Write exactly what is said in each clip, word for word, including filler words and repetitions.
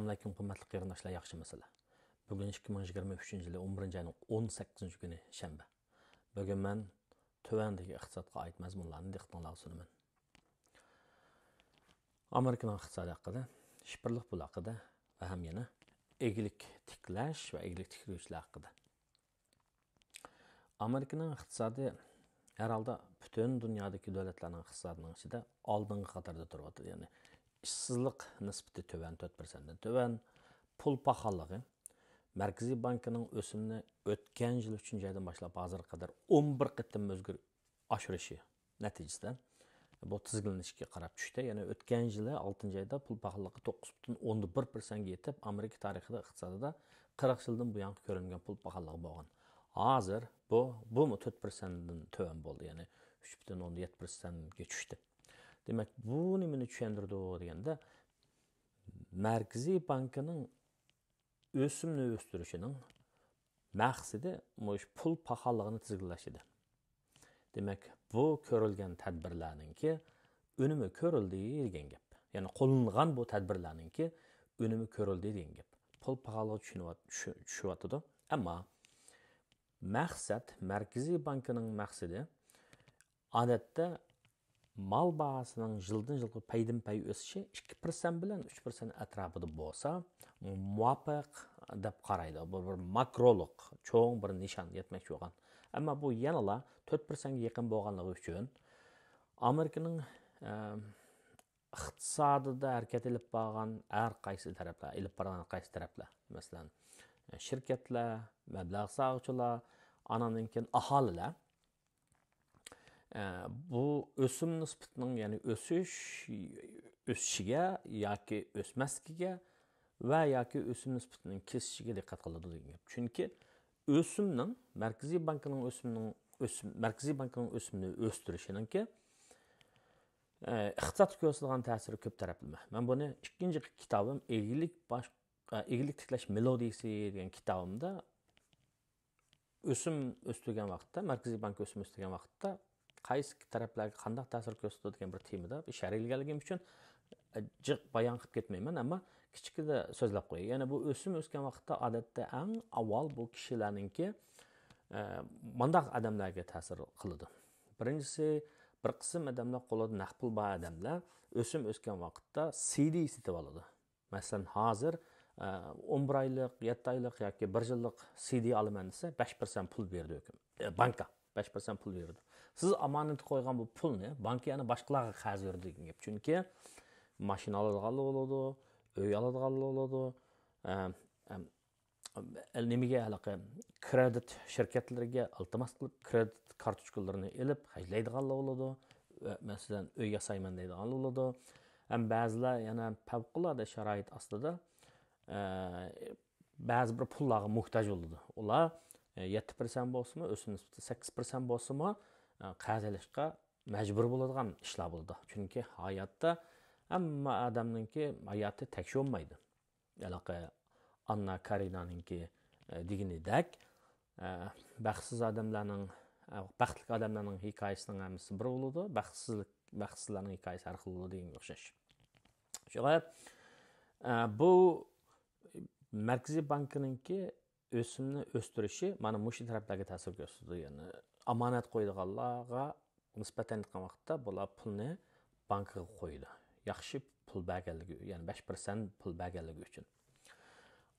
ئەسسالامۇئەلەيكۇم، قىممەتلىك قېرىنداشلار، ياخشىمۇسىلەر؟ بۈگۈن ئىككى مىڭ يىگىرمە ئۈچىنچى يىلى ئون بىرىنچى ئاينىڭ ئون سەككىزىنچى كۈنى، شەنبە. بۈگۈن مەن تۆۋەندىكى ئىقتىسادقا ئائىت مەزمۇنلارنى دىققىتىڭلارغا سۇنىمەن. ئامېرىكىنىڭ ئىقتىسادى ھەققىدە، شىفىرلىق پۇل ھەققىدە ۋە ھەم يەنە ئىگىلىك تىكلەش ۋە ئىگىلىك تىكلىگۈچىلەر ھەققىدە. ئامېرىكىنىڭ ئىقتىسادى ھەر ھالدا پۈتۈن دۇنيادىكى دۆلەتلەرنىڭ ئىقتىسادىنىڭ ئىچىدە ئالدىنقى قاتاردا تۇرۇۋاتىدۇ. يەنى ئىشسىزلىق نىسبىتى تۆۋەن، تۆت پىرسەنتتىن تۆۋەن. پۇل پاخاللىقى، مەركىزىي بانكىنىڭ ئۆسۈمنى ئۆتكەن يىل ئۈچىنچى ئايدىن باشلاپ ھازىرغا قەدەر ئون بىر قېتىم ئۆزگىرىپ ئاشۇرۇشى نەتىجىسىدە، بۇ تىزگىنلىنىشكە قاراپ چۈشتى. يەنى ئۆتكەن يىلى ئالتىنچى ئايدا پۇل پاخاللىقى توققۇز پۈتۈن ئوندىن بىر پىرسەنتكە يېتىپ، ئامېرىكا تارىخىدا، ئىقتىسادىدا قىرىق يىلدىن بۇيانقى كۆرۈلمىگەن پۇل پاخاللىقى بولغان. ھازىر بۇ، بۇمۇ تۆت پىرسەنتتىن تۆۋەن بولدى. يەنى ئۈچ پۈتۈن ئوندىن يەتتە پىرسەنتكە چۈشتى. دېمەك، بۇ نېمىنى چۈشەندۈرىدۇ دېگەندە، مەركىزىي بانكىنىڭ ئۆسۈمنى ئۆستۈرۈشىنىڭ مەقسىتى مۇشۇ پۇل پاخاللىقىنى تىزگىنلەش ئىدى. دېمەك، بۇ كۆرۈلگەن تەدبىرلەرنىڭكى ئۈنۈمى كۆرۈلدى دېگەن گەپ. يەنى قوللانغان بۇ تەدبىرلەرنىڭكى ئۈنۈمى كۆرۈلدى دېگەن گەپ. پۇل پاخاللىقى چۈشۈنۈۋات-، چۈشۈ-، چۈشۈۋاتىدۇ. ئەمما مەقسەت، مەركىزىي بانكىنىڭ مەقسىتى، ئادەتتە مال باھاسىنىڭ يىلدىن يىلغا پەيدىن پەي ئۆسۈشى ئىككى پىرسەنت بىلەن ئۈچ پىرسەنت ئەتراپىدا بولسا، مۇۋاپىق دەپ قارايدۇ. بۇ بىر ماكرولۇق، چوڭ بىر نىشان يەتمەكچى بولغان. ئەمما بۇ يەنىلا تۆت پىرسەنتكە يېقىن بولغانلىقى ئۈچۈن، ئامېرىكىنىڭ، ئە، ئىقتىسادىدا ھەرىكەت ئېلىپ بارغان ھەر قايسى تەرەپلەر، ئېلىپ بارغان ھەر قايسى تەرەپلەر، مەسىلەن، شىركەتلەر، مەبلەغ سالغۇچىلار، ئاناندىن كېيىن ئاھالىلەر، ئە، بۇ ئۆسۈم نىسبىتىنىڭ، يەنى ئۆسۈش، ئۆسۈشىگە ياكى ئۆسمەسلىكىگە ۋە ياكى ئۆسۈم نىسبىتىنىڭ كېسىشىگە دىققەت قىلىدۇ دېگەن گەپ. چۈنكى ئۆسۈمنىڭ، مەركىزىي بانكىنىڭ ئۆسۈمنىڭ، ئۆسۈم، مەركىزىي بانكىنىڭ ئۆسۈمنى ئۆستۈرۈشىنىڭكى، ئە، ئىقتىسادقا كۆرسىتىدىغان تەسىرى كۆپ تەرەپلىمە. مەن بۇنى ئىككىنچى كىتابىم، ئىگىلىك باش-، ئە، ئىگىلىك تىكلەش مېلودىيىسى دېگەن كىتابىمدا ئۆسۈم ئۆستۈرگەن ۋاقىتتا، مەركىزىي بانكا ئۆسۈم ئۆستۈرگەن ۋاقىتتا قايسى تەرەپلەرگە قانداق تەسىر كۆرسىتىدۇ دېگەن بىر تېمىدا شەرھلىگەنلىكىم ئۈچۈن، ئە، جىق بايان قىلىپ كەتمەيمەن، ئەمما كىچىككىدە سۆزلەپ قوياي. يەنى بۇ ئۆسۈم ئۆسكەن ۋاقىتتا ئادەتتە ئەڭ ئاۋۋال بۇ كىشىلەرنىڭكى، ئە، مانداق ئادەملەرگە تەسىر قىلىدۇ. بىرىنچىسى، بىر قىسىم ئادەملەر قولىدا نەق پۇل بار ئادەملەر ئۆسۈم ئۆسكەن ۋاقىتتا سىدى سېتىۋالىدۇ. مەسىلەن، ھازىر، ئە، ئون بىر ئايلىق، يەتتە ئايلىق ياكى بىر يىللىق سىدى ئالىمەن دېسە، بەش پىرسەنت پۇل بېرىدۇ ھۆكۈم-، ئە، بانكا. بەش پىرسەنت پۇل بېرىدۇ. سىز ئامانەتكە قويغان بۇ پۇلنى بانكا يەنە باشقىلارغا قەرز بېرىدۇ دېگەن گەپ. چۈنكى ماشىنا ئالىدىغانلار بولىدۇ، ئۆي ئالىدىغانلار بولىدۇ، ئە، ئەم، نېمىگە ھېلىقى كرېدىت شىركەتلىرىگە ئىلتىماس قىلىپ، كرېدىت كارتوچكىلىرىنى ئېلىپ خەجلەيدىغانلار بولىدۇ. ۋە مەسىلەن، ئۆي ياسايمەن دەيدىغانلار بولىدۇ. ھەم بەزىلەر يەنە پەۋقۇلئاددە شارائىت ئاستىدا، ئە، بەزى بىر پۇللارغا موھتاج بولىدۇ. ئۇلار، ئە، يەتتە پىرسەنت بولسىمۇ، ئۆسۈم نىسبىتى سەككىز پىرسەنت بولسىمۇ، ئە، قەرز ئېلىشقا مەجبۇر بولىدىغان ئىشلار بولىدۇ. چۈنكى ھاياتتا ھەممە ئادەمنىڭكى ھاياتى تەكشى بولمايدۇ. ھېلىقى ئاننا كارېنىنىڭكى، ئە، دېگىنىدەك، ئە، بەختسىز ئادەملەرنىڭ، ئە، بەختلىك ئادەملەرنىڭ ھېكايىسىنىڭ ھەممىسى بىر بولىدۇ، بەختسىزلىك، بەختسىزلەرنىڭ ھېكايىسى ھەر خىل بولىدۇ دېگەنگە ئوخشاش. شۇڭا، ئە، بۇ مەركىزىي بانكىنىڭكى ئۆسۈمنى ئۆستۈرۈشى مانا مۇشۇ تەرەپلەرگە تەسىر كۆرسىتىدۇ. يەنى ئامانەت قويىدىغانلارغا نىسبەتەن ئېيتقان ۋاقىتتا، بۇلار پۇلنى بانكىغا قويىدۇ. ياخشى پۇل بەرگەنلىكى، يەنى بەش پىرسەنت پۇل بەرگەنلىكى ئۈچۈن.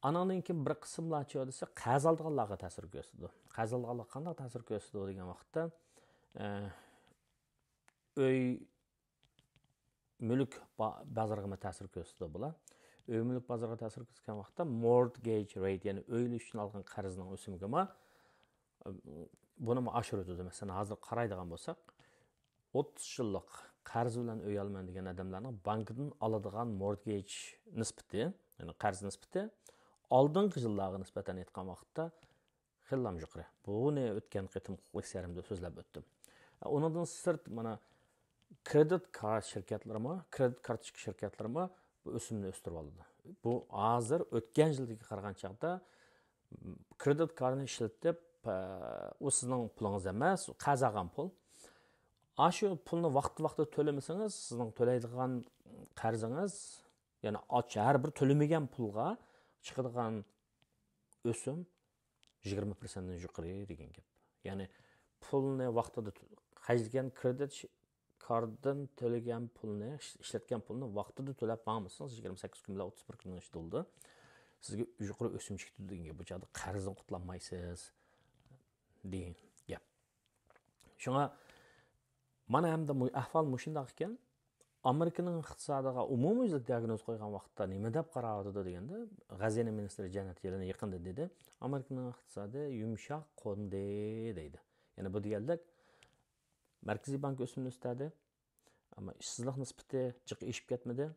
ئانىڭدىن كېيىن بىر قىسىملارچۇ دېسە، قەرز ئالىدىغانلارغا تەسىر كۆرسىتىدۇ. قەرز ئالىدىغانلارغا قانداق تەسىر كۆرسىتىدۇ دېگەن ۋاقىتتا، ئە، ئۆي، مۈلۈك با-، بازىرىغىمۇ تەسىر كۆرسىتىدۇ بۇلار. ئۆي مۈلۈك بازىرىغا تەسىر كۆرسەتكەن ۋاقىتتا، مورتگېج رەيت، يەنى ئۆي ئېلىش ئۈچۈن ئالغان قەرزنىڭ ئۆسۈمىگىمۇ، بۇنىمۇ ئاشۇرۇۋېتىدۇ. مەسىلەن، ھازىر قارايدىغان بولساق، ئوتتۇز يىللىق قەرز بىلەن ئۆي ئالىمەن دېگەن ئادەملەرنىڭ بانكىدىن ئالىدىغان مورتگېج نىسبىتى، يەنى قەرز نىسبىتى ئالدىنقى يىللارغا نىسبەتەن ئېيتقان ۋاقىتتا خېلىلا يۇقىرى. بۇنى ئۆتكەن قېتىمقى لېكسىيەمدە سۆزلەپ ئۆتتۈم. ئۇنىڭدىن سىرت، مانا، كرېدىت كارت شىركەتلىرىمۇ، كرېدىت كارتوچكا شىركەتلىرىمۇ بۇ ئۆسۈمنى ئۆستۈرۈۋالىدۇ. بۇ ھازىر ئۆتكەن يىلدىكىگە قارىغان چاغدا، م، كرېدىت كارتىنى ئىشلىتىپ، ئە، ئۇ سىزنىڭ پۇلىڭىز ئەمەس، قەرز ئالغان پۇل. ئاشۇ پۇلنى ۋاقتى-ۋاقتىدا تۆلىمىسىڭىز، سىزنىڭ تۆلەيدىغان قەرزىڭىز يەنى ئاچ-، ھەر بىر تۆلىمىگەن پۇلغا چىقىدىغان ئۆسۈم يىگىرمە پىرسەنتتىن يۇقىرى دېگەن گەپ. يەنى پۇلنى ۋاقتىدا تۆ-، خەجلىگەن كرېدىت ش-، كاردىن تۆلىگەن پۇلنى، ئىش-، ئىشلەتكەن پۇلنى ۋاقتىدا تۆلەپ ماڭمىسىڭىز، يىگىرمە سەككىز كۈن بىلەن ئوتتۇز بىر كۈننىڭ ئىچىدە بولىدۇ. سىزگە يۇقىرى ئۆسۈم چېكىتىدۇ دېگەن گەپ. بۇ چاغدا قەرزدىن قۇتۇلالمايسىز دېگەن گەپ. شۇڭا مانا ئەمدى مۇ-، ئەھۋال مۇشۇنداق ئىكەن. ئامېرىكىنىڭ ئىقتىسادىغا ئومۇميۈزلۈك دىئاگنوز قويغان ۋاقىتتا نېمە دەپ قاراۋاتىدۇ دېگەندە، غەزىنە مىنىستىرى جەنەت يېلېن يېقىندا دېدى، ئامېرىكىنىڭ ئىقتىسادى يۇمشاق قوندى دەيدۇ. يەنى بۇ دېگەنلىك، مەركىزىي بانك ئۆسۈمنى ئۈستەدى، ئەمما ئىشسىزلىق نىسبىتى جىق ئېشىپ كەتمىدى،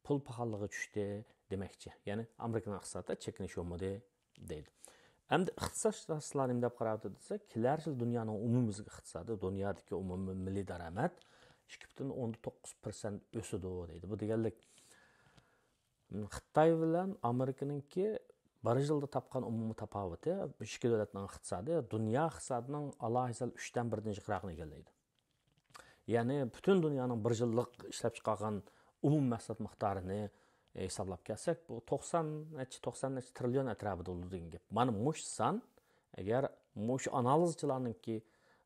پۇل پاخاللىقى چۈشتى دېمەكچى. يەنى ئامېرىكىنىڭ ئىقتىسادىدا چېكىنىش بولمىدى دەيدۇ. ئەمدى ئىقتىسادشۇناسلار نېمە دەپ قاراۋاتىدۇ دېسە، كېلەر يىل دۇنيانىڭ ئومۇميۈزلۈك ئىقتىسادى، دۇنيادىكى ئومۇمىي مىللىي دارامەت ئىككى پۈتۈن ئوندىن توققۇز پىرسەنت ئۆسىدۇ دەيدۇ. بۇ دېگەنلىك، خىتاي بىلەن ئامېرىكىنىڭكى بىر يىلدا تاپقان ئومۇمىي تاپاۋىتى، بۇ ئىككى دۆلەتنىڭ ئىقتىسادى دۇنيا ئىقتىسادىنىڭ ئالاھىدە ئۈچتىن بىرىدىن جىقراقىنى ئىگىلەيدۇ. يەنى پۈتۈن دۇنيانىڭ بىر يىللىق ئىشلەپچىقارغان ئومۇمىي مەھسۇلات مىقدارىنى ھېسابلاپ كەلسەك، بۇ توقسان نەچچە، توقسان نەچچە تىرىليون ئەتراپىدا بولىدۇ دېگەن گەپ. مانا مۇشۇ سان، ئەگەر مۇشۇ ئانالىزچىلارنىڭكى،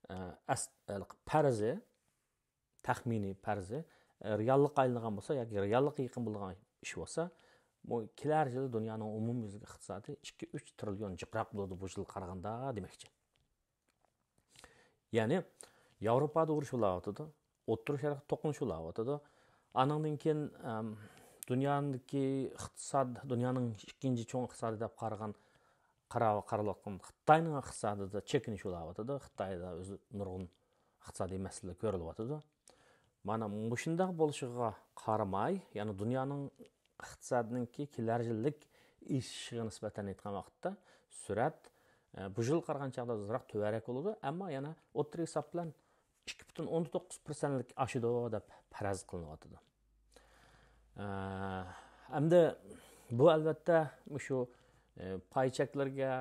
ئە، ئەس-، ھېلىقى پەرىزى، تەخمىنىي پەرىزى، ئە، رېئاللىققا ئايلانغان بولسا ياكى رېئاللىققا يېقىن بولىدىغان ئىش بولسا، بۇ كېلەر يىلى دۇنيانىڭ ئومۇميۈزلۈك ئىقتىسادى ئىككى، ئۈچ تىرىليون جىقراق بولىدۇ بۇ يىلغا قارىغاندا دېمەكچى. يەنى ياۋروپادا ئۇرۇش بولاۋاتىدۇ، ئوتتۇرا شەرقتە توقۇنۇش بولاۋاتىدۇ. ئانىڭدىن كېيىن، ئەم، دۇنيادىكى ئىقتىساد، دۇنيانىڭ ئىككىنچى چوڭ ئىقتىسادى دەپ قارىغان، قارا-، قارىلىۋاتقان خىتاينىڭ ئىقتىسادىدا چېكىنىش بولاۋاتىدۇ. خىتايدا ئۆزى نۇرغۇن ئىقتىسادىي مەسىلىلەر كۆرۈلۈۋاتىدۇ. مانا مۇشۇنداق بولۇشىغا قارىماي، يەنى دۇنيانىڭ ئىقتىسادىنىڭكى كېلەر يىللىق ئېشىشىغا نىسبەتەن ئېيتقان ۋاقىتتا سۈرئەت، ئە، بۇ يىلغا قارىغان چاغدا ئازراق تۆۋەنرەك بولىدۇ، ئەمما يەنە ئوتتۇرا ھېساب بىلەن ئىككى پۈتۈن ئوندىن توققۇز پىرسەنتلىك ئاشىدۇ دەپ پەرەز قىلىنىۋاتىدۇ. ئە، ئەمدى بۇ ئەلۋەتتە مۇشۇ، ئە، پاي چەكلىرىگە،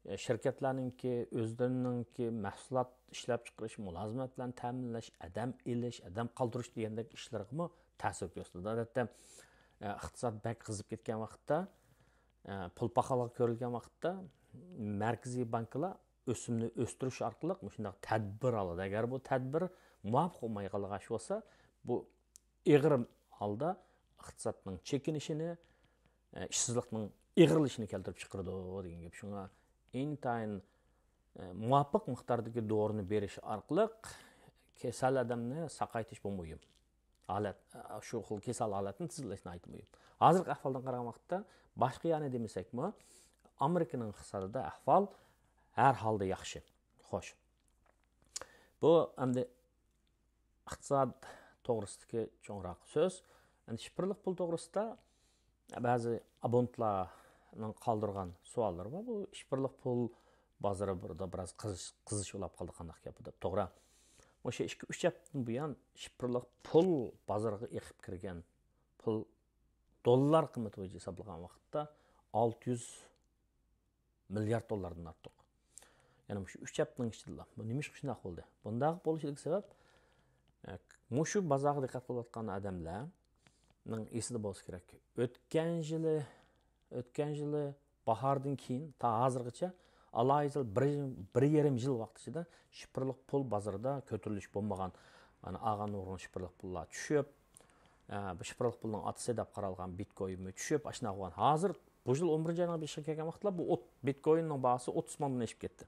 ئە، شىركەتلەرنىڭكى ئۆزلىرىنىڭكى مەھسۇلات ئىشلەپچىقىرىش، مۇلازىمەت بىلەن تەمىنلەش، ئادەم ئېلىش، ئادەم قالدۇرۇش دېگەندەك ئىشلىرىغىمۇ تەسىر كۆرسىتىدۇ. ئادەتتە، ئە، ئىقتىساد بەك قىزىپ كەتكەن ۋاقىتتا، ئە، پۇل پاخاللىقى كۆرۈلگەن ۋاقىتتا مەركىزىي بانكىلار ئۆسۈمنى ئۆستۈرۈش ئارقىلىق مۇشۇنداق تەدبىر ئالىدۇ. ئەگەر بۇ تەدبىر مۇۋاپىق بولمايدىغان ئىش بولسا، بۇ ئېغىر ھالدا ئىقتىسادنىڭ چېكىنىشىنى، ئە، ئىشسىزلىقنىڭ ئېغىرلىشىشىنى كەلتۈرۈپ چىقىرىدۇ دېگەن گەپ. شۇڭا ئىنتايىن، ئە، مۇۋاپىق مىقداردىكى دورىنى بېرىش ئارقىلىق كېسەل ئادەمنى ساقايتىش بۇ مۇھىم. ھالەت، شۇ خىل كېسەل ھالەتنى تىزگىنلەش ناھايىتى مۇھىم. ھازىرقى ئەھۋالدىن قارىغان ۋاقىتتا باشقا يەرنى دېمىسەكمۇ، ئامېرىكىنىڭ ئىقتىسادىدا ئەھۋال ھەر ھالدا ياخشى. خوش. بۇ ئەمدى ئىقتىساد توغرىسىدىكى چوڭراق سۆز. ئەمدى شىفىرلىق پۇل توغرىسىدا بەزى ئابونېنتلارنىڭ قالدۇرغان سوئاللىرى بار. بۇ شىفىرلىق پۇل بازىرىدا بىراز قىزىش، قىزىش بولاپ قالدى، قانداق گەپ بۇ دەپ. توغرا. مۇشۇ ئىككى، ئۈچ ھەپتىدىن بۇيان شىفىرلىق پۇل بازىرىغا ئېقىپ كىرگەن پۇل دوللار قىممىتى بويىچە ھېسابلىغان ۋاقىتتا ئالتە يۈز مىليارد دوللاردىن ئارتۇق. يەنى مۇشۇ ئۈچ ھەپتىنىڭ ئىچىدىلا. بۇ نېمىشقا شۇنداق بولدى؟ بۇنداق بولۇشىدىكى سەۋەب، ئە، مۇشۇ بازارغا دىققەت قىلىۋاتقان ئادەملەرنىڭ ئېسىدە بولسا كېرەك. ئۆتكەن يىلى، ئۆتكەن يىلى باھاردىن كېيىن تا ھازىرغىچە ئالاھىدە بىر، بىر يېرىم يىل ۋاقىت ئىچىدە شىفىرلىق پۇل بازىرىدا كۆتۈرۈلۈش بولمىغان. ئانا ئالغان نۇرغۇن شىفىرلىق پۇللار چۈشۈپ، ئە، بۇ شىفىرلىق پۇلنىڭ ئاتىسى دەپ قارالغان بىتكوينمۇ چۈشۈپ، ئاشۇنداق بولغان. ھازىر بۇ يىل ئون بىرىنچى ئاينىڭ بېشىغا كەلگەن ۋاقىتتا بۇ ئوت-، بىتكويننىڭ باھاسى ئوتتۇز مىڭدىن ئېشىپ كەتتى.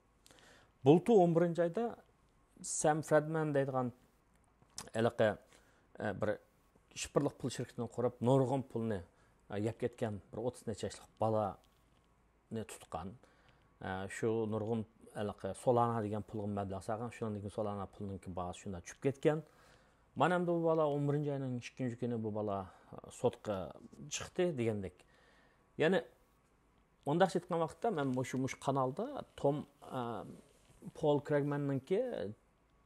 بۇلتۇر ئون بىرىنچى ئايدا سەم فرېدمەن دەيدىغان ھېلىقى، ئە، بىر شىفىرلىق پۇل شىركىتىنى قۇرۇپ، نۇرغۇن پۇلنى، ئە، يەپ كەتكەن بىر ئوتتۇز نەچچە ياشلىق بالانى تۇتقان. ئە، شۇ نۇرغۇن ھېلىقى سولانا دېگەن پۇلغا مەبلەغ سالغان، شۇنىڭدىن كېيىن سولانانىڭ كېيىنكى باھاسى شۇنداق چۈشۈپ كەتكەن. مانا ئەمدى بۇ بالا ئون بىرىنچى ئاينىڭ ئىككىنچى كۈنى بۇ بالا، ئە، سوتقا چىقتى دېگەندەك. يەنى ئۇنداقچە ئېيتقان ۋاقىتتا، مەن مۇشۇ، مۇشۇ قانالدا توم، ئە، پول كرېگمەننىڭكى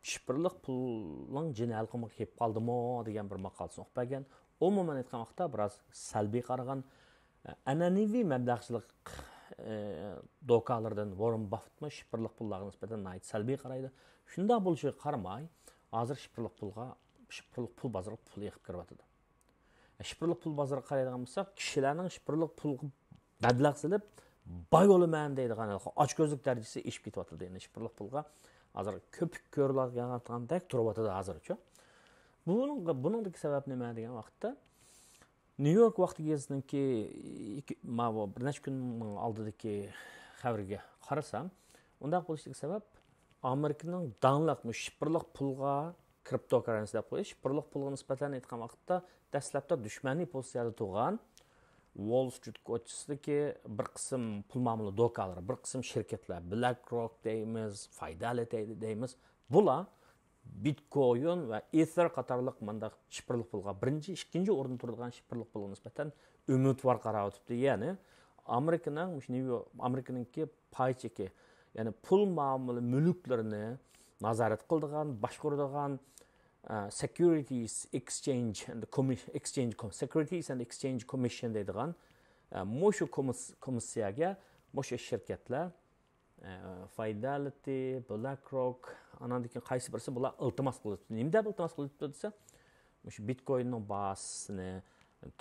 شىفىرلىق پۇلنىڭ جىنى ھەلقۇمىغا كېلىپ قالدىمۇ دېگەن بىر ماقالىسىنى ئوقۇپ بەرگەن. ئومۇمەن ئېيتقان ۋاقىتتا، بىراز سەلبىي قارىغان، ئە، ئەنئەنىۋى مەبلەغچىلىك، ئە، دوكانلىرىدىن ۋاررېن باففېتمۇ شىفىرلىق پۇللارغا نىسبەتەن ناھايىتى سەلبىي قارايدۇ. شۇنداق بولۇشىغا قارىماي، ھازىر شىفىرلىق پۇلغا، شىفىرلىق پۇل بازىرىغا پۇل ئېقىپ كىرىۋاتىدۇ. شىفىرلىق پۇل بازىرىغا قارايدىغان بولساق، كىشىلەرنىڭ شىفىرلىق پۇلغا مەبلەغ سېلىپ باي بولىمەن دەيدىغان ئاچكۆزلۈك دەرىجىسى ئېشىپ كېتىۋاتىدۇ. يەنى شىفىرلىق پۇلغا ھازىر كۆپۈك كۆرۈلۈۋاتقاندەك تۇرۇۋاتىدۇ ھازىرچۇ. بۇنىڭ، بۇنىڭدىكى سەۋەب نېمە دېگەن ۋاقىتتا، نيۇ يورك ۋاقتى گېزىتىنىڭكى ئىككى، ماۋۇ بىر نەچچە كۈننىڭ ئالدىدىكى خەۋىرىگە قارىسام، ئۇنداق بولۇشىدىكى سەۋەب ئامېرىكىنىڭ داڭلىق مۇشۇ شىفىرلىق پۇلغا، كرىپتوكاررېنسى دەپ قويۇش، شىفىرلىق پۇلغا نىسبەتەن ئېيتقان ۋاقىتتا دەسلەپتە دۈشمەنىي پوزىتسىيەدە تۇرغان ۋول سترىت كوچىسىدىكى بىر قىسىم پۇل مۇئامىلە دوكانلىرى، بىر قىسىم شىركەتلەر، بىلەك روك دەيمىز، فايدالىتى دەيمىز، بۇلار بىتكوين ۋە ئېثېر قاتارلىق مۇنداق شىفىرلىق پۇلغا، بىرىنچى، ئىككىنچى ئورۇندا تۇرىدىغان شىفىرلىق پۇلغا نىسبەتەن ئۈمىدۋار قاراۋاتىپتۇ. يەنى ئامېرىكىنىڭ مۇشۇ نيۇ يورك، ئامېرىكىنىڭكى پاي چېكى، يەنى پۇل مۇئامىلە مۈلۈكلىرىنى نازارەت قىلىدىغان، باشقۇرىدىغان، ئە، Securities Exchange and Commi-، Exchange Com-، Securities and Exchange Commission دەيدىغان، ئە، مۇشۇ كومىس-، كومىسسىيەگە مۇشۇ شىركەتلەر، ئە، فايدالىتى، بىلەك روك، ئاناندىن كېيىن قايسى بىرسى بۇلار ئىلتىماس قىلىۋاتىدۇ. نېمە دەپ ئىلتىماس قىلىۋاتىدۇ دېسە، مۇشۇ بىتكويننىڭ باھاسىنى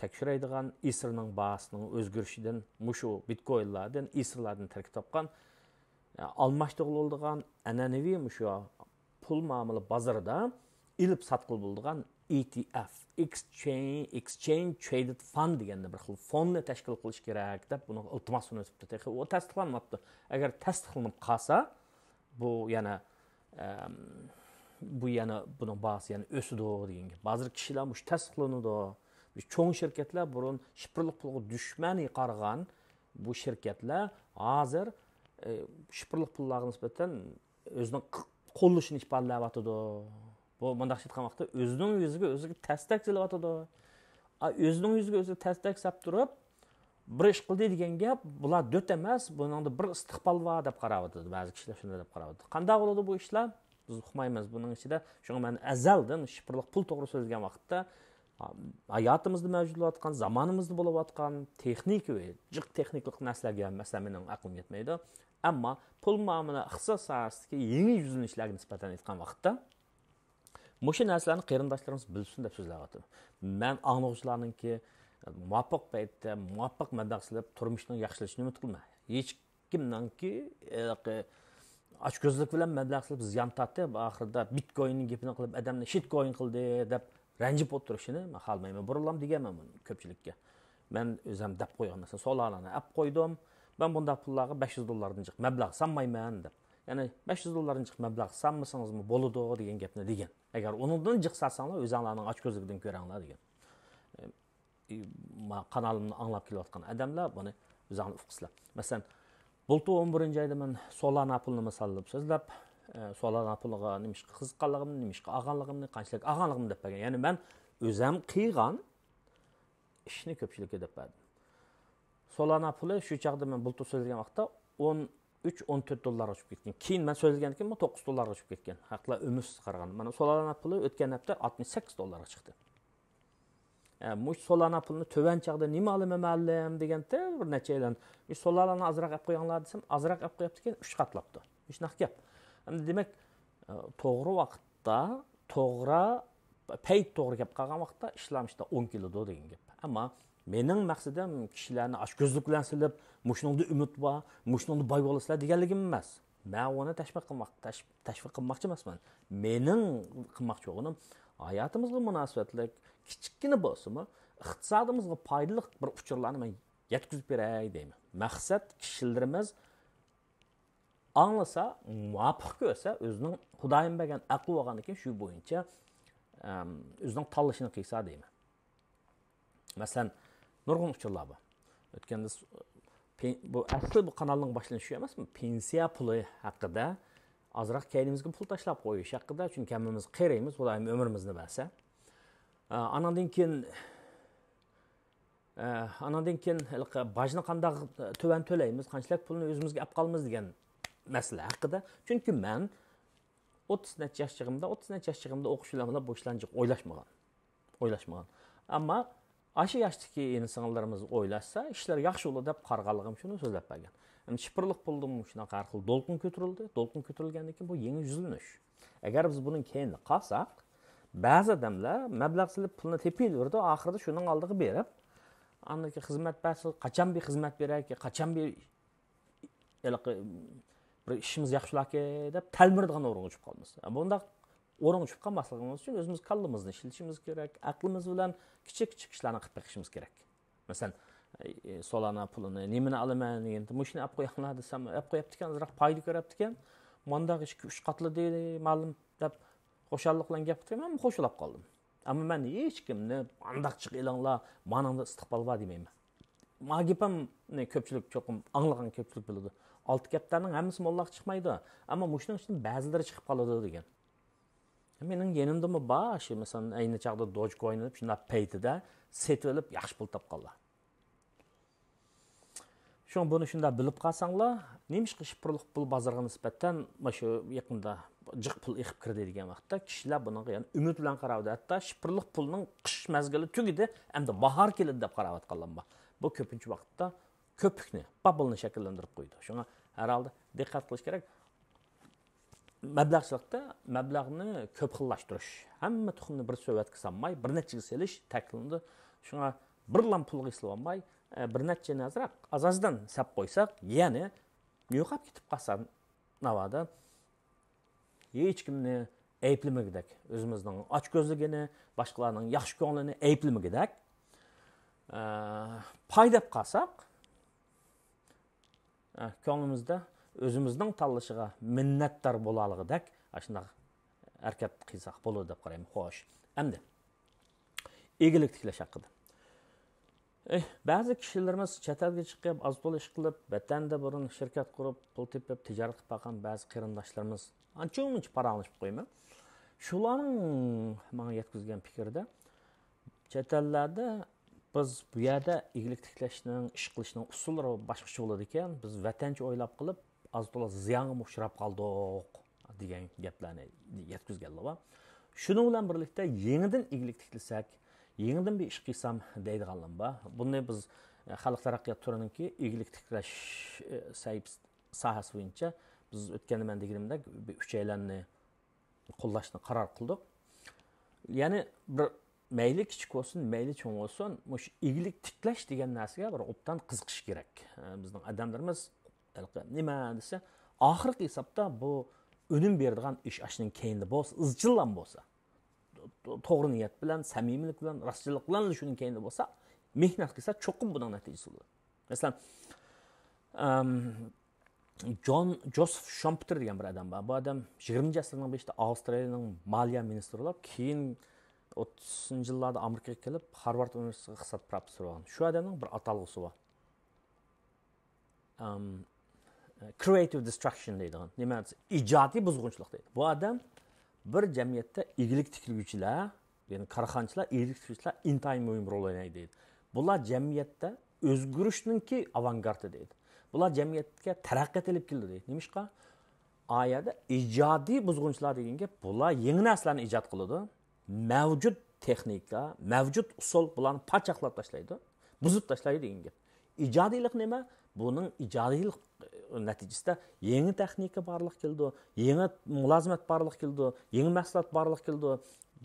تەكشۈرەيدىغان، ئېسېرنىڭ باھاسىنىڭ ئۆزگىرىشىدىن، مۇشۇ بىتكوينلاردىن، ئېسېرلاردىن تەركىب تاپقان، ئە، ئالماشتۇرغىلى بولىدىغان ئەنئەنىۋى مۇشۇ پۇل مۇئامىلە بازىرىدا ئېلىپ ساتقىلى بولىدىغان ئى تى ئېف، Exchange، Exchange Traded Fund دېگەندە بىر خىل فوندنى تەشكىل قىلىش كېرەك دەپ بۇنىڭغا ئىلتىماس سۇنۇۋېتىپتۇ. تېخى ئۇ تەستىقلانماپتۇ. ئەگەر تەستىقلىنىپ قالسا، بۇ يەنە، ئەم، بۇ يەنە بۇنىڭ باھاسى يەنە ئۆسىدۇ دېگەن گەپ. ھازىر كىشىلەر مۇشۇ تەستىقلىنىدۇ. مۇشۇ چوڭ شىركەتلەر، بۇرۇن شىفىرلىق پۇلغا دۈشمەنىي قارىغان بۇ شىركەتلەر ھازىر، ئە، شىفىرلىق پۇللارغا نىسبەتەن ئۆزىنىڭ ق-، قوللىشىنى ئىپادىلەۋاتىدۇ. بۇ مۇنداق ئېيتقان ۋاقىتتا ئۆزىنىڭ يۈزىگە ئۆزىگە تەستەك سېلىۋاتىدۇ. ئا، ئۆزىنىڭ يۈزىگە ئۆزى تەستەك سەپ تۇرۇپ، بىر ئىش قىلدى دېگەن گەپ، بۇلار دۆت ئەمەس، بۇنىڭدا بىر ئىستىقبال بار دەپ قاراۋاتىدۇ. بەزى كىشىلەر شۇنداق دەپ قاراۋاتىدۇ. قانداق بولىدۇ بۇ ئىشلار؟ بىز ئۇقمايمىز بۇنىڭ ئىچىدە. شۇڭا مەن ئەزەلدىن شىفىرلىق پۇل توغرا سۆزلىگەن ۋاقىتتا، ھاياتىمىزدا مەۋجۇت بولۇۋاتقان، زامانىمىزدا بولۇۋاتقان تېخنىكىۋى، جىق تېخنىكىلىق نەرسىلەرگە مەسىلەن مېنىڭ ئەقلىم يەتمەيدۇ. ئەمما پۇل مۇئامىلە ئىقتىساد ساھەسىدىكى يېڭى يۈزلىنىشلەرگە نىسبەتەن ئېيتقان ۋاقىتتا، مۇشۇ نەرسىلەرنى قېرىنداشلىرىمىز بىلسۇن دەپ سۆزلەۋاتىمەن. مەن ئاڭلىغۇچىلارنىڭكى مۇۋاپىق پەيتتە، مۇۋاپىق مەبلەغ سېلىپ، تۇرمۇشىنىڭ ياخشىلىشىنى ئۈمىد قىلىمەن. ھېچكىمنىڭكى، ھېلىقى، ئاچكۆزلۈك بىلەن مەبلەغ سېلىپ زىيان تارتىپ، ئاخىرىدا بىتكويننىڭ گېپىنى قىلىپ، ئادەمنى شىتكوين قىلدى دەپ رەنجىپ ئولتۇرۇشىنى مەن خالىمايمەن. بۇرۇنلام دېگەنمەن بۇنى كۆپچىلىككە. مەن ئۆزۈم دەپ قويغان، مەسىلەن، سولانانى ئەپ قويدۇم. مەن بۇنداق پۇللارغا بەش يۈز دوللاردىن جىق مەبلەغ سالمايمەن دەپ. يەنى بەش يۈز دوللاردىن جىق مەبلەغ سالمىسىڭىزمۇ بولىدۇ دېگەن گەپنى دېگەن. ئەگەر ئۇنىڭدىن جىق سالساڭلار، ئۆزۈڭلارنىڭ ئاچكۆزلۈكىدىن كۆرەڭلار دېگەن. ئى، ما-، قانالىمنى ئاڭلاپ كېلىۋاتقان ئادەملەر بۇنى ئۆزۈڭلار ئۇقىسىلەر. مەسىلەن، بۇلتۇر ئون بىرىنچى ئايدا مەن سولانا پۇلىنى مىساللاپ سۆزلەپ، ئە، سولانا پۇلىغا نېمىشقا قىزىققانلىقىمنى، نېمىشقا ئالغانلىقىمنى، قانچىلىك ئالغانلىقىمنى دەپ بەرگەن. يەنى مەن ئۆزۈم قىلغان ئىشنى كۆپچىلىككە دەپ بەردىم. سولانا پۇلى شۇ چاغدا مەن بۇلتۇر سۆزلىگەن ۋاقىتتا ئون ئۈچ، ئون تۆت دوللارغا چۈشۈپ كەتكەن. كېيىن مەن سۆزلىگەندىن كېيىن بۇ توققۇز دوللارغا چۈشۈپ كەتكەن. ھەقلەر ئۈمىدسىز قارىغان. مانا سولانا پۇلى ئۆتكەن ھەپتە ئاتمىش سەككىز دوللارغا چىقتى. ئە، مۇشۇ سولانا پۇلىنى تۆۋەن چاغدا نېمە ئالىمەن مۇئەللىم دېگەندە بىر نەچچە ئايلان، مۇشۇ سولانانى ئازراق ئەپ قويۇڭلار دېسەم، ئازراق ئەپ قويۇپتىكەن، ئۈچ قاتلاپتۇ. مۇشۇنداق گەپ. ئەمدى دېمەك، ئە، توغرا ۋاقىتتا، توغرا پەيت، توغرا گەپ قىلغان ۋاقىتتا ئىشلار مۇشۇنداق ئوڭ كېلىدۇ دېگەن گەپ. ئەمما مېنىڭ مەقسىتىم كىشىلەرنى ئاچكۆزلۈك بىلەن سېلىپ، مۇشۇنىڭدا ئۈمىد بار، مۇشۇنىڭدا باي بولىسىلەر دېگەنلىكىم ئەمەس. مەن ئۇنى تەشۋىق قىلماق، تەش-، تەشۋىق قىلماقچى ئەمەسمەن. مېنىڭ قىلماقچى بولغىنىم ھاياتىمىزغا مۇناسىۋەتلىك كىچىككىنە بولسىمۇ، ئىقتىسادىمىزغا پايدىلىق بىر ئۇچۇرلارنى مەن يەتكۈزۈپ بېرەي دەيمەن. مەقسەت كىشىلىرىمىز ئاڭلىسا، مۇۋاپىق كۆرسە، ئۆزىنىڭ خۇدايىم بەرگەن ئەقلى بولغاندىن كېيىن شۇ بويىچە، ئەم، ئۆزىنىڭ تاللىشىنى قىلسا دەيمەن. مەسىلەن، نۇرغۇن ئۇچۇرلار بار. ئۆتكەندە س-، پې-، بۇ ئەسلى بۇ قانالنىڭ باشلىنىشى شۇ ئەمەسمۇ؟ پېنسىيە پۇلى ھەققىدە، ئازراق كەينىمىزگە پۇل تاشلاپ قويۇش ھەققىدە، چۈنكى ھەممىمىز قېرىيمىز، خۇدايىم ئۆمرىمىزنى بەرسە. ئە، ئاناندىن كېيىن، ئە، ئاناندىن كېيىن ھېلىقى باجنى قانداق تۆۋەن تۆلەيمىز، قانچىلىك پۇلنى ئۆزىمىزگە ئەپ قالىمىز دېگەن مەسىلە ھەققىدە. چۈنكى مەن ئوتتۇز نەچچە ياش چېغىمدا، ئوتتۇز نەچچە ياش چېغىمدا ئوقۇش بىلەن بۇ ئىشلارنى جىق ئويلاشمىغان. ئويلاشمىغان. ئەمما ئاشۇ ياشتىكى ئىنى-سىڭىللىرىمىز ئويلاشسا، ئىشلار ياخشى بولىدۇ دەپ قارىغانلىقىم شۇنى سۆزلەپ بەرگەن. ئەمدى شىفىرلىق پۇلدىمۇ شۇنداق ھەر خىل دولقۇن كۆتۈرۈلدى. دولقۇن كۆتۈرۈلگەندىن كېيىن بۇ يېڭى يۈزلىنىش. ئەگەر بىز بۇنىڭ كەينىدە قالساق، بەزى ئادەملەر مەبلەغ سېلىپ پۇلنى تېپىۋېرىدۇ، ئاخىرىدا شۇنىڭ ئالدىغا بېرىپ، ئاندىن كېيىن خىزمەت بەرسە، قاچان بىر خىزمەت بېرەركى، قاچان بىر ھېلىقى بىر ئىشىمىز ياخشىلاكى دەپ تەلمۈرىدىغان ئورۇنغا چۈشۈپ قالىمىز. بۇنداق ئورۇنغا چۈشۈپ قالماسلىقىمىز ئۈچۈن ئۆزىمىز كاللىمىزنى ئىشلىتىشىمىز كېرەك، ئەقلىمىز بىلەن كىچىك كىچىك ئىشلارنى قىلىپ بېقىشىمىز كېرەك. مەسىلەن، ئەي، سولانا پۇلىنى نېمىنى ئالىمەن دېگەندە، مۇشۇنى ئەپ قويۇڭلار دېسەم، ئەپ قويۇپتىكەن، ئازراق پايدا كۆرۈپتىكەن، مانداق ئىككى ئۈچ قاتلىدى مالىم دەپ خۇشاللىق بىلەن گەپ قىلدى، مەن خوشلاپ قالدىم. ئەمما مەن ھېچكىمنى مانداق چىق ئېلىڭلار، مانىڭدا ئىستىقبال بار دېمەيمەن. ما گېپىمنى كۆپچىلىك، چوقۇم ئاڭلىغان كۆپچىلىك بىلىدۇ. ئالتە كەپتەرنىڭ ھەممىسى موللاق چىقمايدۇ، ئەمما مۇشۇنىڭ ئىچىدىن بەزىلىرى چىقىپ قالىدۇ دېگەن. مېنىڭ يېنىمدىمۇ بار شۇ، مەسىلەن، ئەينى چاغدا دوجكوين ئېلىپ، شۇنداق پەيتىدە سېتىۋېلىپ ياخشى پۇل تاپقانلار. شۇڭا بۇنى شۇنداق بىلىپ قالساڭلار، نېمىشقا شىفىرلىق پۇل بازارغا نىسبەتەن مانا شۇ يېقىندا جىق پۇل ئېقىپ كىردى دېگەن ۋاقىتتا، كىشىلەر بۇنىڭغا يەنە ئۈمىد بىلەن قاراۋاتىدۇ. ھەتتا شىفىرلىق پۇلنىڭ قىش مەزگىلى تۈگىدى، ئەمدى باھار كېلىدۇ دەپ قاراۋاتقانلار بار. بۇ كۆپىنچە ۋاقىتتا كۆپۈكنى، بابلنى شەكىللەندۈرۈپ قويىدۇ. شۇڭا ھەر ھالدا دىققەت قىلىش كېرەك. مەبلەغچىلىكتە مەبلەغنى كۆپ خىللاشتۇرۇش، ھەممە تۇخۇمنى بىر سۆۋەتكە سالماي، بىر نەچچىگە سېلىش تەكىتلىنىدۇ. شۇڭا بىرلام پۇلغا ئېسىلىۋالماي، ئە، بىر نەچچىنى ئازراق، ئاز-ئازدىن سەپ قويساق، يەنى يوقاپ كېتىپ قالسا، ناۋادا ھېچكىمنى ئەيىبلىمىگۈدەك، ئۆزىمىزنىڭ ئاچكۆزلۈكىنى، باشقىلارنىڭ ياخشى كۆڭلىنى ئەيىبلىمىگۈدەك، ئە، پايداپ قالساق، ئە، كۆڭلىمىزدە ئۆزىمىزنىڭ تاللىشىغا مىننەتدار بولالىغۇدەك ئاشۇنداق ھەرىكەت قىلساق بولىدۇ دەپ قارايمەن. خوش. ئەمدى ئىگىلىك تىكلەش ھەققىدە. ئېھ، بەزى كىشىلىرىمىز چەت ئەلگە چىقىپ، ئاز تولا ئىش قىلىپ، ۋەتەندە بۇرۇن شىركەت قۇرۇپ، پۇل تېپىپ، تىجارەت قىلىپ باققان بەزى قېرىنداشلىرىمىز ئانچە-مۇنچە پاراڭلىشىپ قويىمەن. شۇلارنىڭ ماڭا يەتكۈزگەن پىكرىدە، چەت ئەللەردە بىز بۇ يەردە ئىگىلىك تىكلەشنىڭ، ئىش قىلىشنىڭ ئۇسۇللىرى باشقىچە بولىدىكەن، بىز ۋەتەنچە ئويلاپ قېلىپ، ئاز تولا زىيانغا ئۇچراپ قالدۇق دېگەن گەپلەرنى يەتكۈزگەنلەر بار. شۇنىڭ بىلەن بىرلىكتە يېڭىدىن ئىگىلىك تىكلىسەك، يېڭىدىن بىر ئىش قىلسام دەيدىغانلار بار. بۇنى بىز، ئە، خەلق تەرەققىيات تۈرىنىڭكى ئىگىلىك تىكلەش، ئە، سەھىپىسى، ساھەسى بويىچە بىز ئۆتكەندە مەن دېگىنىمدەك بىر ئۈچەيلەننى قوللاشنى قارار قىلدۇق. يەنى بىر مەيلى كىچىك بولسۇن، مەيلى چوڭ بولسۇن، مۇشۇ ئىگىلىك تىكلەش دېگەن نەرسىگە بىر ئوبدان قىزىقىش كېرەك. ئە، بىزنىڭ ئادەملىرىمىز ھېلىقى نېمە دېسە، ئاخىرقى ھېسابتا بۇ ئۈنۈم بېرىدىغان ئىش ئاشۇنىڭ كەينىدە بولسا، ئىزچىللام بولسا، تو-، توغرا نىيەت بىلەن، سەمىمىيلىك بىلەن، راستچىللىق بىلەن شۇنىڭ كەينىدە بولسا، مېھنەت قىلسا، چوقۇم بۇنىڭ نەتىجىسى بولىدۇ. مەسىلەن، ئەم، جون جوزېف شومپېتېر دېگەن بىر ئادەم بار. بۇ ئادەم يىگىرمىنچى ئەسىرنىڭ بېشىدا ئاۋسترالىيىنىڭ مالىيە مىنىستىرى بولۇپ، كېيىن ئوتتۇزىنچى يىللاردا ئامېرىكىغا كېلىپ، خارۋارد ئۇنىۋېرسىتېتىغا ئىقتىساد پروفېسسورى بولغان. شۇ ئادەمنىڭ بىر ئاتالغۇسى بار. ئەم، creative destruction دەيدىغان. نېمە دېسە، ئىجادىي بۇزغۇنچىلىق دەيدۇ. بۇ ئادەم بىر جەمئىيەتتە ئىگىلىك تىكلىگۈچىلەر، يەنى كارخانىچىلار، ئىگىلىك تىكلىگۈچىلەر ئىنتايىن مۇھىم رول ئوينايدۇ دەيدۇ. بۇلار جەمئىيەتتە ئۆزگىرىشنىڭكى ئاۋانگارتى دەيدۇ. بۇلار جەمئىيەتكە تەرەققىيات ئېلىپ كېلىدۇ دەيدۇ. نېمىشقا؟ ئايەدە ئىجادىي بۇزغۇنچىلار دېگەن گەپ، بۇلار يېڭى نەرسىلەرنى ئىجاد قىلىدۇ. مەۋجۇت تېخنىكا، مەۋجۇت ئۇسۇل بۇلارنى پاچاقلاپ تاشلايدۇ، بۇزۇپ تاشلايدۇ دېگەن گەپ. ئىجادىيلىق نېمە؟ بۇنىڭ ئىجادىيلىق، ئە، نەتىجىسىدە يېڭى تېخنىكا بارلىققا كېلىدۇ، يېڭى مۇلازىمەت بارلىققا كېلىدۇ، يېڭى مەھسۇلات بارلىققا كېلىدۇ،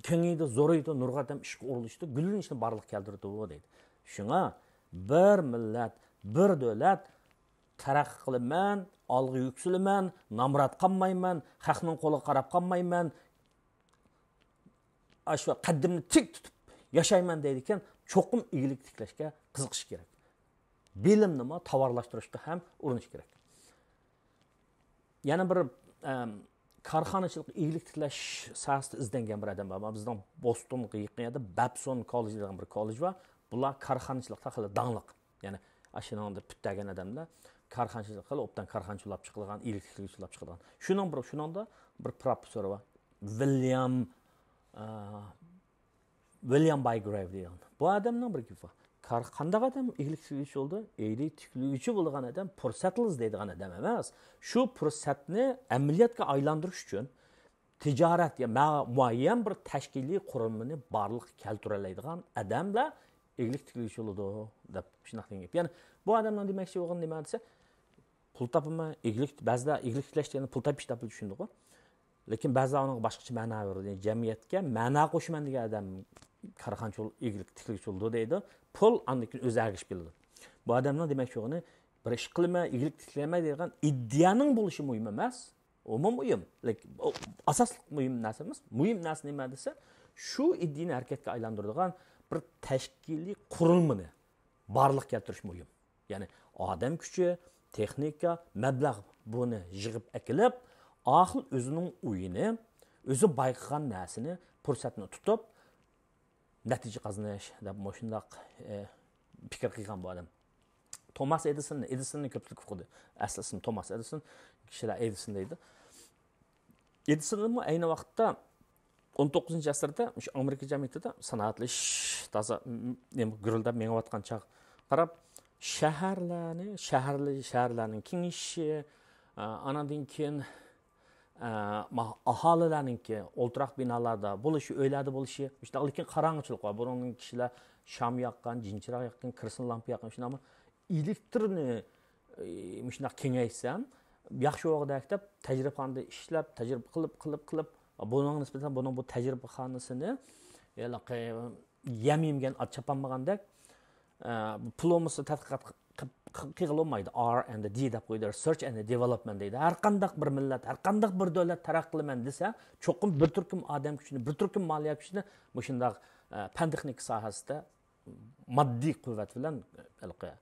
كېڭىيىدۇ، زورىيىدۇ، نۇرغۇن ئادەم ئىشقا ئورۇنلىشىدۇ، گۈللىنىشنى بارلىققا كەلتۈرىدۇ دەيدۇ. شۇڭا بىر مىللەت، بىر دۆلەت تەرەققىي قىلىمەن، ئالغا يۈكسىلىمەن، نامرات قالمايمەن، خەقنىڭ قولىغا قاراپ قالمايمەن، ئاشۇ قەددىمنى تىك تۇتۇپ ياشايمەن دەيدىكەن، چوقۇم ئىگىلىك تىكلەشكە قىزىقىش كېرەك. بىلىمنىمۇ تاۋارلاشتۇرۇشقا ھەم ئۇرۇنۇش كېرەك. يەنە بىر، ئەم، كارخانىچىلىق، ئىگىلىك تىكلەش ساھەسىدە ئىزدەنگەن بىر ئادەم بار. بىزنىڭ بوستونغا يېقىن يەردە بابسون كوللېج دېگەن بىر كوللېج بار. بۇلار كارخانىچىلىقتا خېلى داڭلىق. يەنى ئاشۇنىڭدا پۈتتەرگەن ئادەملەر كارخانىچىلىق قىلىپ، ئوبدان كارخانىچى بولاپ چىقىدىغان، ئىگىلىك تىكلىگۈچى بولاپ چىقىدىغان. شۇنىڭ بىر، شۇنىڭدا بىر پروفېسسور بار. ۋىليام، ئە، ۋىليام بايگرېۋ دېگەن. بۇ ئادەمنىڭ بىر گېپى بار. كار-، قانداق ئادەم ئىگىلىك تىكلىگۈچى بولىدۇ؟ ئىگىلىك تىكلىگۈچى بولىدىغان ئادەم پۇرسەتنى ئىزدەيدىغان ئادەم ئەمەس. شۇ پۇرسەتنى ئەمەلىيەتكە ئايلاندۇرۇش ئۈچۈن تىجارەت يا مە-، مۇئەييەن بىر تەشكىلىي قۇرۇلمىنى بارلىققا كەلتۈرەلەيدىغان ئادەملەر ئىگىلىك تىكلىگۈچى بولىدۇ، دەپ شۇنداق دېگەن گەپ. يەنى بۇ ئادەمنىڭ دېمەكچى بولغىنى نېمە دېسە، پۇل تاپىمەن، ئىگىلىك، بەزىلەر ئىگىلىك تىكلەش دېگەندە پۇل تاپىش دەپ چۈشىنىدىغۇ. لېكىن بەزىلەر ئۇنىڭغا باشقىچە مەنا بېرىدۇ. يەنى جەمئىيەتكە مەنا قوشىمەن دېگەن ئادەم كارخانىچى بول-، ئىگىلىك تىكلىگۈچى بولىدۇ دەيدۇ. پۇل ئاندىن كېيىن ئۆزى ئەگىشىپ كېلىدۇ. بۇ ئادەمنىڭ دېمەكچى بولغىنى، بىر ئىش قىلىمەن، ئىگىلىك تىكلەيمەن دەيدىغان ئىدىيەنىڭ بولۇشى مۇھىم ئەمەس. ئۇمۇ مۇھىم. لېكىن ئۇ ئاساسلىق مۇھىم نەرسە ئەمەس. مۇھىم نەرسە نېمە دېسە، شۇ ئىدىيەنى ھەرىكەتكە ئايلاندۇرىدىغان بىر تەشكىلىي قۇرۇلمىنى بارلىققا كەلتۈرۈش مۇھىم. يەنى ئادەم كۈچى، تېخنىكا، مەبلەغ، بۇنى يىغىپ ئەكېلىپ، ئاخىر ئۆزىنىڭ ئويىنى، ئۆزى بايقىغان نەرسىنى، پۇرسەتنى تۇتۇپ، نەتىجە قازىنىش دەپ مۇشۇنداق، ئە، پىكىر قىلغان بۇ ئادەم. توماس ئېدىسون، ئېدىسوننى كۆپچىلىك ئۇقىدۇ. ئەسلى ئىسمى توماس ئېدىسون، كىشىلەر ئېدىسون دەيدۇ. ئېدىسونمۇ ئەينى ۋاقىتتا ئون توققۇزىنچى ئەسىردە مۇشۇ ئامېرىكا جەمئىيىتىدە سانائەتلىشىش تازا، م-، نېمە، گۈرۈلدەپ مېڭىۋاتقان چاغ قاراپ، شەھەرلەرنى، شەھەرلە-، شەھەرلەرنىڭ كېڭىيىشى، ئا، ئاناندىن كېيىن، ئا، ما-، ئاھالىلەرنىڭكى ئولتۇراق بىنالاردا بولۇشى، ئۆيلەردە بولۇشى، مۇشۇنداق، لېكىن قاراڭغۇچىلىق بار. بۇنىڭدىن كىشىلەر شام ياققان، جىنچىراغ ياققان، كېرسىن لامپا ياققان، شۇنداقمۇ ئېلېكتىرنى، ئى، مۇشۇنداق كېڭەيتسەم ياخشى بولغۇدەك دەپ، تەجرىبىخانىدا ئىشلەپ، تەجرىبە قىلىپ، قىلىپ، قىلىپ، بۇنىڭغا نىسبەتەن بۇنىڭ بۇ تەجرىبىخانىسىنى ھېلىقى يەم يېمىگەن ئات چاپالمىغاندەك، ئە، پۇل بولمىسا تەتقىقات قىلىپ، قىلغىلى بولمايدۇ. ئار ئەند دى دەپ قويىدۇ، رىسېرچ ئەند دېۋېلوپمېنت دەيدۇ. ھەر قانداق بىر مىللەت، ھەر قانداق بىر دۆلەت تەرەققىي قىلىمەن دېسە، چوقۇم بىر تۈركۈم ئادەم كۈچىنى، بىر تۈركۈم مالىيە كۈچىنى مۇشۇنداق، ئە، پەن تېخنىكا ساھەسىدە ماددىي قۇۋۋەت بىلەن ھېلىقى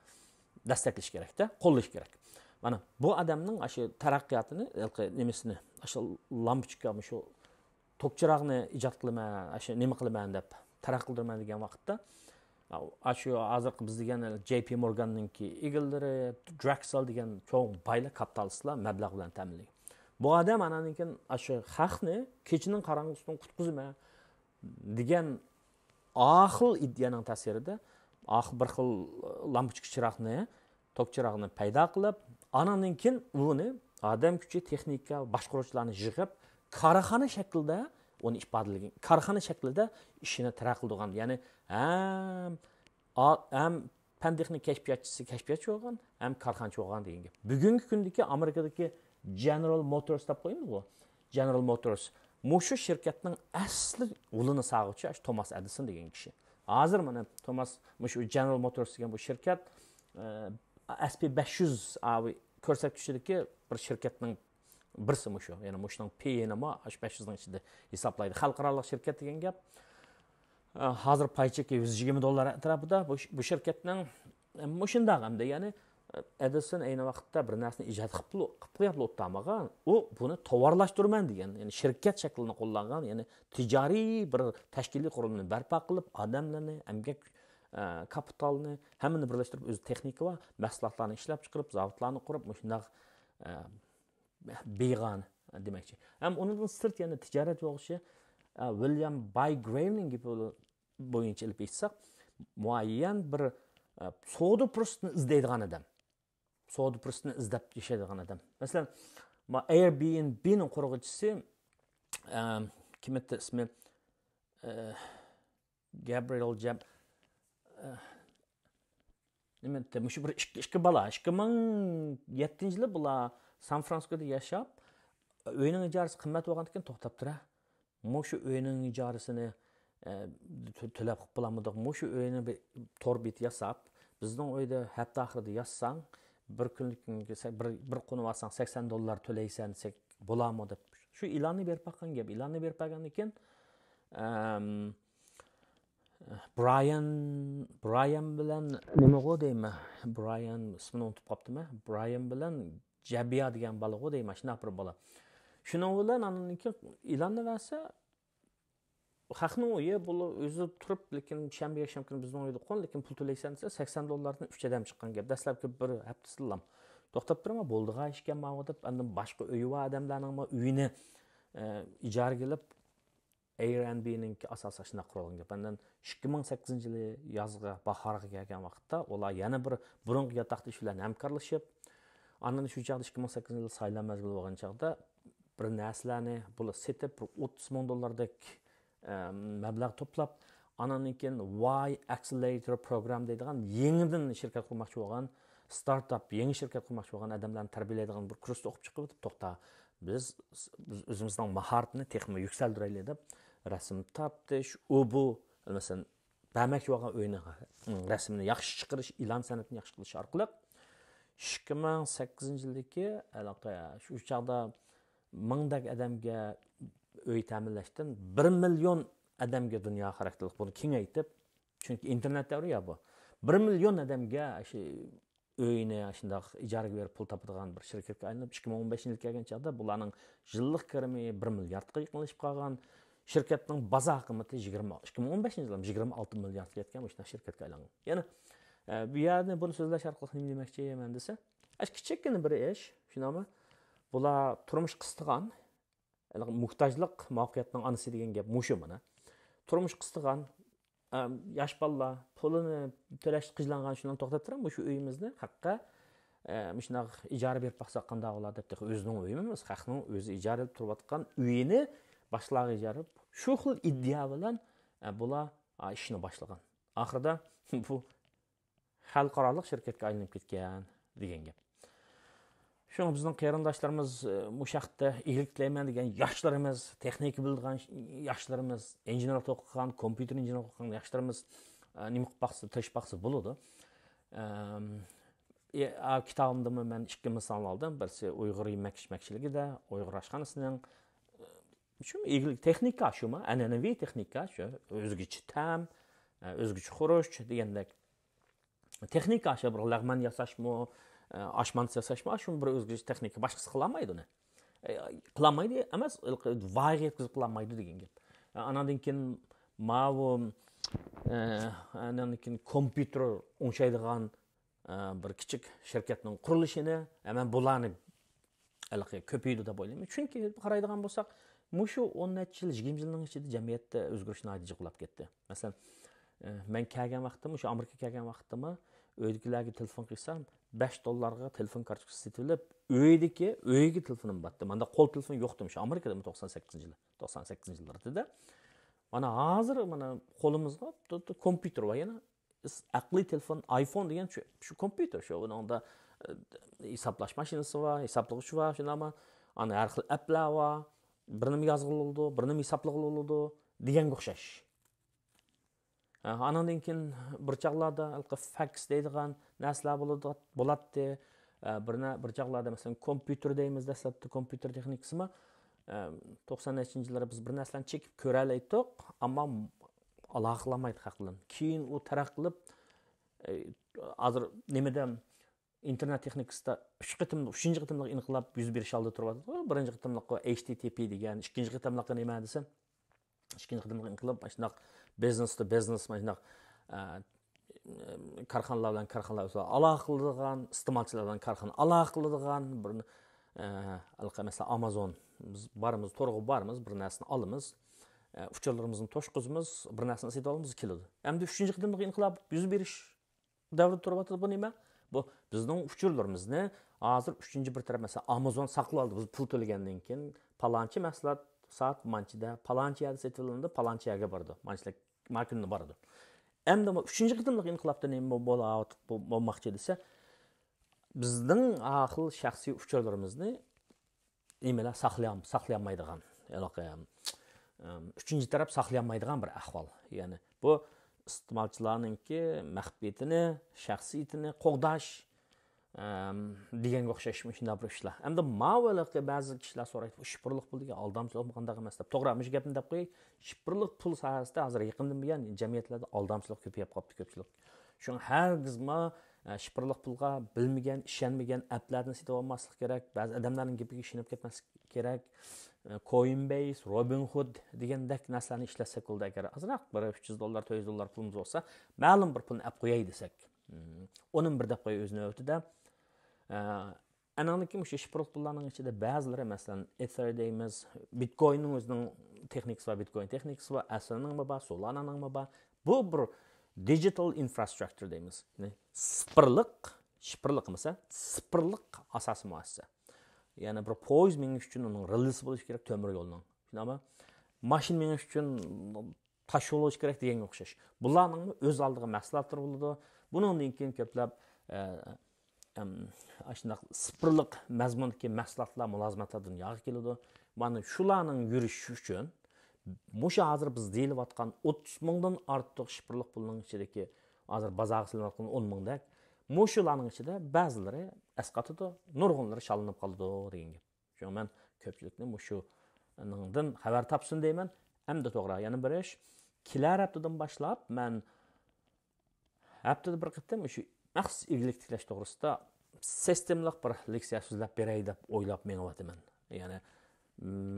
دەستەكلەش كېرەكتە، قوللاش كېرەك. مانا بۇ ئادەمنىڭ ئاشۇ تەرەققىياتىنى، ھېلىقى نېمىسىنى، ئاشۇ لامپۇچكا، مۇشۇ توك چىراغنى ئىجاد قىلىمەن، ئاشۇ نېمە قىلىمەن دەپ تەرەققىي قىلدۇرىمەن دېگەن ۋاقىتتا، ئاشۇ ھازىرقى بىز دېگەن جەي پى مورگاننىڭكى ئىگىلىرى، دراكسېل دېگەن چوڭ بايلار، كاپىتالىستلار مەبلەغ بىلەن تەمىنلىگەن. بۇ ئادەم ئاناندىن كېيىن ئاشۇ خەقنى كېچىنىڭ قاراڭغۇسىدىن قۇتقۇزىمەن دېگەن ئاخىل ئىدىيەنىڭ تەسىرىدە، ئاخىل بىر خىل لامپۇچكا چىراغنى، توك چىراغنى پەيدا قىلىپ، ئاناندىن كېيىن ئۇنى ئادەم كۈچى، تېخنىكا، باشقۇرغۇچىلارنى يىغىپ، كارخانا شەكلىدە ئۇنى ئىپادىلىگەن، كارخانا شەكلىدە ئىشىنى تەرەققىي قىلدۇرغان. يەنى ھەم، ھەم پەن تېخنىك كەشپىياتچىسى كەشپىياتچى بولغان، ھەم كارخانىچى بولغان دېگەن گەپ. بۈگۈنكى كۈندىكى ئامېرىكىدىكى جېنېرال موتورس دەپ قويىمىزغۇ، جېنېرال موتورس، مۇشۇ شىركەتنىڭ ئەسلى غولىنى سالغۇچى ئاشۇ توماس ئەدىسون دېگەن كىشى. ھازىر مانا توماس، مۇشۇ جېنېرال موتورس دېگەن بۇ شىركەت، ئە، ئەس پى بەش يۈز ئاۋۇ كۆرسەتكۈچىدىكى بىر شىركەتنىڭ بىرسى مۇشۇ. يەنى مۇشۇنىڭ پېيىنىمۇ ئاشۇ بەش يۈزنىڭ ئىچىدە ھېسابلايدۇ. خەلقئارالىق شىركەت دېگەن گەپ. ئە، ھازىر پاي چېكى يۈز يىگىرمە دوللار ئەتراپىدا بۇ، بۇ شىركەتنىڭ، ئە، مۇشۇنداق ئەمدى، يەنى، ئە، ئەدىسون ئەينى ۋاقىتتا بىر نەرسىنى ئىجاد قىلىپ، قىلىپ قويۇپلا ئولتۇرمىغان. ئۇ بۇنى تاۋارلاشتۇرىمەن دېگەن، يەنى شىركەت شەكلىنى قوللانغان، يەنى تىجارىي بىر تەشكىلىي قۇرۇلمىنى بەرپا قىلىپ، ئادەملەرنى، ئەمگەك، ئە، كاپىتالنى، ھەممىنى بىرلەشتۈرۈپ، ئۆزى تېخنىكا بار، مەھسۇلاتلارنى ئىشلەپ چىقىرىپ، زاۋۇتلارنى قۇرۇپ، مۇشۇنداق، ئە، بېيىغان دېمەكچى. ھەم ئۇنىڭدىن سىرت يەنە تىجارەت بولغۇچى، ئە، ۋىليام باي گرېۋنىڭ گېپى بويىچە ئېلىپ ئېيتساق، مۇئەييەن بىر، ئە، سودا پۇرسىتىنى ئىزدەيدىغان ئادەم. سودا پۇرسىتىنى ئىزدەپ ياشايدىغان ئادەم. مەسىلەن، ما-، ئېيربىئېنبىنىڭ قۇرغۇچىسى، ئە، كىم ئىدى ئىسمى؟ ئە، گابرىئېل جەم-، ئە، نېمە ئىدى؟ مۇشۇ بىر ئىككى، ئىككى بالا، ئىككى مىڭ يەتتىنچى يىلى بۇلار سان فرانسىسكودا ياشاپ، ئۆينىڭ ئىجارىسى قىممەت بولغاندىكىن توختاپ تۇرە. مۇشۇ ئۆينىڭ ئىجارىسىنى، ئە، تۆ-، تۆلەپ قىلىپ بولامدۇق؟ مۇشۇ ئۆينى بىر تور بېتى ياساپ، بىزنىڭ ئۆيدە ھەپتە ئاخىرىدا ياتساڭ، بىر كۈنلۈك بىر، بىر قونۇپ ئالساڭ سەكسەن دوللار تۆلەيسەن دېسەك بولامۇ دەپ شۇ ئېلاننى بېرىپ باققان گەپ. ئېلاننى بېرىپ بەرگەندىن كېيىن، ئەم، برايان، برايان بىلەن نېمىغۇ دەيمەن؟ برايان ئىسمىنى ئۇنتۇپ قاپتىمەن. برايان بىلەن جەبىيا دېگەن بالىغۇ دەيمەن، شۇنداق بىر بالا. شۇنىڭ بىلەن ئاندىن كېيىن ئېلاننى بەرسە، خەقنىڭ ئۆيى، بۇ ئۆزى تۇرۇپ، لېكىن شەنبە، يەكشەنبە كۈنى بىزنىڭ ئۆيدە قويغان، لېكىن پۇل تۆلەيسەن دېسە، سەكسەن دوللاردىن ئۈچ ئادەم چىققان گەپ. دەسلەپكى بىر ھەپتىسىدىلا توختاپ تۇرۇڭ، بولىدىغان ئىشكەن ماۋۇ دەپ، ئاندىن باشقا ئۆيى بار ئادەملەرنىڭمۇ ئۆيىنى، ئە، ئىجارىگە ئېلىپ، ئېيربىئېنبىنىڭكى ئاساسى شۇنداق قۇرۇلغان گەپ. ئاندىن ئىككى مىڭ سەككىزىنچى يىلى يازغا، باھارغا كەلگەن ۋاقىتتا ئۇلار يەنە بىر بۇرۇنقى ياتاقدىشى بىلەن ھەمكارلىشىپ، ئاندىن شۇ چاغدا ئىككى مىڭ سەككىزىنچى يىل سايلام مەزگىلى بولغان چاغدا بىر نەرسىلەرنى بۇلار سېتىپ، بىر ئوتتۇز مىڭ دوللاردەك، ئە، مەبلەغ توپلاپ، ئانىڭدىن كېيىن ۋاي ئەكسېلېرېيتور پروگرام دەيدىغان يېڭىدىن شىركەت قۇرماقچى بولغان، ستارتاپ، يېڭى شىركەت قۇرماقچى بولغان ئادەملەرنى تەربىيەلەيدىغان بىر كۇرستا ئوقۇپ چىقىۋېتىپ، توختا، بىز، بىز ئۆزىمىزنىڭ ماھارىتىنى تېخىمۇ يۈكسەلدۈرەيلى دەپ، رەسىم تارتىش، ئۇ بۇ، مەسىلەن، بەرمەكچى بولغان ئۆينىڭ رەسىمىنى ياخشى چىقىرىش، ئېلان سەنئىتىنى ياخشى قىلىش ئارقىلىق، ئىككى مىڭ سەككىزىنچى يىلدىكى ھېلىقى شۇ چاغدا مىڭدەك ئادەمگە ئۆي تەمىنلەشتىن بىر مىليون ئادەمگە دۇنيا خاراكتېرلىك بۇنى كېڭەيتىپ، چۈنكى ئىنتېرنېت دەۋرى يا بۇ. بىر مىليون ئادەمگە شۇ ئۆينى شۇنداق ئىجارىگە بېرىپ پۇل تاپىدىغان بىر شىركەتكە ئايلىنىپ، ئىككى مىڭ ئون بەشىنچى يىل كەلگەن چاغدا بۇلارنىڭ يىللىق كىرىمى بىر مىلياردقا يېقىنلىشىپ قالغان، شىركەتنىڭ بازار قىممىتى يىگىرمە، ئىككى مىڭ ئون بەشىنچى يىلى يىگىرمە ئالتە مىلياردقا يەتكەن مۇشۇنداق شىركەتكە ئايلانغان. يەنى، ئە، بۇ يەردە بۇنى سۆزلەش ئارقىلىق نېمە دېمەكچى مەن دېسە، ئەش كىچىككىنە بىر ئىش، شۇنداقمۇ؟ بۇلار تۇرمۇش قىستىغان، يەنى موھتاجلىق مۇۋەپپەقىيەتنىڭ ئانىسى دېگەن گەپ مۇشۇ مانا. تۇرمۇش قىستىغان، ئەم، ياش بالىلار پۇلىنى تۆلەشتە قىينىلغان شۇلارنى توختاپ تۇرۇپ، مۇشۇ ئۆيىمىزنى خەققە، ئە، مۇشۇنداق ئىجارە بېرىپ باقساق قانداق بولار دەپ، تېخى ئۆزىنىڭ ئۆيى ئەمەس، خەقنىڭ ئۆزى ئىجارە ئېلىپ تۇرۇۋاتقان ئۆيىنى باشقىلارغا ئىجارە بېرىپ، شۇ خىل ئىدىيە بىلەن، ئە، بۇلار، ئا، ئىشنى باشلىغان. ئاخىرىدا بۇ خەلقئارالىق شىركەتكە ئايلىنىپ كەتكەن دېگەن گەپ. شۇڭا بىزنىڭ قېرىنداشلىرىمىز، ئە، مۇشۇ ھەقتە ئىگىلىك تىلەيمەن دېگەن ياشلىرىمىز، تېخنىكا بىلىدىغان ياشلىرىمىز، ئىنژېنېرلىق ئوقۇغان، كومپيۇتېر ئىنژېنېرلىق ئوقۇغان ياشلىرىمىز، ئە، نېمە قىلىپ باقسا، تىرىشىپ باقسا بولىدۇ. ئەم، ئە، ئا، كىتابىمدىمۇ مەن ئىككى مىسال ئالدىم. بىرسى ئۇيغۇر يېمەك ئىچمەكچىلىكىدە، ئۇيغۇر ئاشخانىسىنىڭ، ئە، شۇ ئىگىلىك تېخنىكا شۇمۇ، ئەنئەنىۋى تېخنىكا شۇ، ئۆزگىچە تەم، ئە، ئۆزگىچە خۇرۇچ دېگەندەك. تېخنىكا شۇ بىر لەغمەن ياساشمۇ، ئە، ئاش مانتىسى ياساشمۇ، شۇ بىر ئۆزگىچە تېخنىكا، باشقىسى قىلالمايدۇ ئۇنى. ئە، قىلالمايدۇ ئەمەس، ۋايىغا يەتكۈزۈپ قىلالمايدۇ دېگەن گەپ. ئە، ئاناندىن كېيىن ماۋۇ، ئە، ئاناندىن كېيىن كومپيۇتېر ئوڭشايدىغان، ئە، بىر كىچىك شىركەتنىڭ قۇرۇلۇشىنى، ئە، مەن بۇلارنى ھېلىقى كۆپىيىدۇ دەپ ئويلايمەن. چۈنكى قارايدىغان بولساق، مۇشۇ ئون نەچچە يىل، يىگىرمە يىلنىڭ ئىچىدە جەمئىيەتتە ئۆزگىرىش ناھايىتى جىقلاپ كەتتى. مەسىلەن، ئە، مەن كەلگەن ۋاقتىمۇ، شۇ ئامېرىكىغا كەلگەن ۋاقتىمۇ ئۆيدىكىلەرگە تېلېفون قىلسام، بەش دوللارغا تېلېفون كارتوچكىسى سېتىۋېلىپ، ئۆيدىكى، ئۆيگە تېلېفونۇم بارتتى. مانداق قول تېلېفون يوقتىمۇ شۇ ئامېرىكىدىمۇ توقسان سەككىزىنچى يىل، توقسان سەككىزىنچى يىللىرىدا. مانا ھازىر مانا قولىمىزغا تو-، تو-، كومپيۇتېر بار يەنە. ئەقلىي تېلېفون، ئايفون دېگەن شۇ، شۇ كومپيۇتېر شۇ. بۇنىڭدا، ئە، ھېسابلاش ماشىنىسى بار، ھېسابلىغۇچى بار، شۇنداقمۇ؟ ئانا ھەر خىل ئەپلەر بار. بىر نېمە يازغىلى بولىدۇ، بىر نېمە ھېسابلىغىلى بولىدۇ دېگەنگە ئوخشاش. ئە، ئانىڭدىن كېيىن بىر چاغلاردا ھېلىقى فەكس دەيدىغان نەرسىلەر بولىدۇ، بولاتتى. ئە، بىر نە-، بىر چاغلاردا مەسىلەن كومپيۇتېر دەيمىز، دەسلەپتە كومپيۇتېر تېخنىكىسىمۇ، ئە، توقسان نەچچىنچى يىللىرى بىز بىر نەرسىلەرنى چېكىپ كۆرەلەيتتۇق، ئەمما ئالاقە قىلالمايتتۇق خەق بىلەن. كېيىن ئۇ تەرەققىي قىلىپ، ئە، ھازىر نېمىدە ئىنتېرنېت تېخنىكىسىدا ئۈچ قېتىم، ئۈچىنچى قېتىملىق ئىنقىلاب يۈز بېرىش ئالدىدا تۇرۇۋاتىدۇ. بىرىنچى قېتىملىقى ئېچ تىي تىي پى دېگەن، ئىككىنچى قېتىملىقى نېمە دېسە، ئىككىنچى قېتىملىق ئىنقىلاب مانا شۇنداق بىزنېس تو بىزنېس، مانا شۇنداق، ئە، كارخانىلار بىلەن كارخانىلار ئۆزئارا ئالاقە قىلىدىغان، ئىستېمالچىلار بىلەن كارخانا ئالاقە قىلىدىغان بىر، ئە، ھېلىقى مەسىلەن ئامازون، بىز بارىمىز، تورغا بارىمىز، بىر نەرسىنى ئالىمىز، ئە، ئۇچۇرلىرىمىزنى توشقۇزىمىز، بىر نەرسىنى سېتىۋالىمىز، كېلىدۇ. ئەمدى ئۈچىنچى قېتىملىق ئىنقىلاب يۈز بېرىش دەۋرىدە تۇرۇۋاتىدۇ. بۇ نېمە؟ بۇ بىزنىڭ ئۇچۇرلىرىمىزنى ھازىر ئۈچىنچى بىر تەرەپ، مەسىلەن، ئامازون ساقلاۋالدى. بىز پۇل تۆلىگەندىن كېيىن پالانچە مەھسۇلات سائەت مانچىدا، پالانچە يەردە سېتىۋېلىنىدۇ، پالانچە يەرگە بارىدۇ. مانچىلىك ماكىنىدا بارىدۇ. ئەمدى بۇ ئۈچىنچى قېتىملىق ئىنقىلابتا نېمە بو-، بولا-، بو-، بولماقچى دېسە، بىزنىڭ ئاخىل شەخسىي ئۇچۇرلىرىمىزنى نېمىلەر ساقلىيال-، ساقلىيالمايدىغان، ھېلىقى، ئەم، ئۈچىنچى تەرەپ ساقلىيالمايدىغان بىر ئەھۋال. يەنى بۇ ئىستېمالچىلارنىڭكى مەخپىيىتىنى، شەخسىيىتىنى قوغداش، ئەم، دېگەنگە ئوخشاش مۇشۇنداق بىر ئىشلار. ئەمدى ماۋۇ ھېلىقى بەزى كىشىلەر سورايدۇ، شىفىرلىق پۇل دېگەن ئالدامچىلىقمۇ قانداق ئەمەس دەپ. توغرا، مۇشۇ گەپنى دەپ قوياي، شىفىرلىق پۇل ساھەسىدە ھازىر يېقىندىن بۇيان جەمئىيەتلەردە ئالدامچىلىق كۆپىيىپ قاپتۇ كۆپچىلىك. شۇڭا ھەرگىزمۇ، ئە، شىفىرلىق پۇلغا بىلمىگەن، ئىشەنمىگەن ئەپلەرنى سېتىۋالماسلىق كېرەك، بەزى ئادەملەرنىڭ گېپىگە ئىشىنىپ كەتمەسلىك كېرەك. ئە، كوينبەيس، روبىنخۇد دېگەندەك نەرسىلەرنى ئىشلەتسەك بولىدۇ. ئەگەر ئازراق بىر ئۈچ يۈز دوللار، تۆت يۈز دوللار پۇلىمىز بولسا، مەلۇم بىر پۇلنى ئەپ قوياي دېسەك. مم. ئۇنىمۇ بىر دەپ قوياي ئۆز نۆۋىتىدە. ئە، ئانىڭدىن كېيىن مۇشۇ شىفىرلىق پۇللارنىڭ ئىچىدە بەزىلىرى، مەسىلەن، ئېتېر دەيمىز، بىتكويننىڭ ئۆزىنىڭ تېخنىكىسى بار، بىتكوين تېخنىكىسى بار، ئەسلىنىڭمۇ بار، سولانانىڭمۇ بار. بۇ بىر دىجىتال ئىنفراسترۇكتۇر دەيمىز. يەنى سىپىرلىق، شىفىرلىق ئەمەس، سىپىرلىق ئاساسىي مۇئەسسەسە. يەنى بىر پويىز مېڭىش ئۈچۈن ئۇنىڭ رېلىسى بولۇشى كېرەك، تۆمۈر يولنىڭ. شۇنداقمۇ؟ ماشىنا مېڭىش ئۈچۈن تاش يول بولۇشى كېرەك دېگەنگە ئوخشاش. بۇلارنىڭمۇ ئۆز ئالدىغا مەھسۇلاتلىرى بولىدۇ. بۇنىڭدىن كېيىن كۆپلەپ، ئە، ئاشۇنداق سىفىرلىق مەزمۇندىكى مەھسۇلاتلار، مۇلازىمەتلەر دۇنياغا كېلىدۇ. مانا شۇلارنىڭ يۈرۈشى ئۈچۈن مۇشۇ ھازىر بىز دېيىلىۋاتقان ئوتتۇز مىڭدىن ئارتۇق شىفىرلىق پۇلنىڭ ئىچىدىكى، ھازىر بازارغا سېلىنىۋاتقان ئون مىڭدەك، مۇشۇلارنىڭ ئىچىدە بەزىلىرى ئەسقاتىدۇ، نۇرغۇنلىرى شاللىنىپ قالىدۇ دېگەن گەپ. شۇڭا مەن كۆپچىلىكنى مۇشۇنىڭدىن خەۋەر تاپسۇن دەيمەن. ئەمدى توغرا، يەنە بىر ئىش، كېلەر ھەپتىدىن باشلاپ مەن ھەپتىدە بىر قېتىم شۇ مەخسۇس ئىگىلىك تىكلەش توغرىسىدا سىستېمىلىق بىر لېكسىيە سۆزلەپ بېرەي دەپ ئويلاپ مېڭىۋاتىمەن. يەنى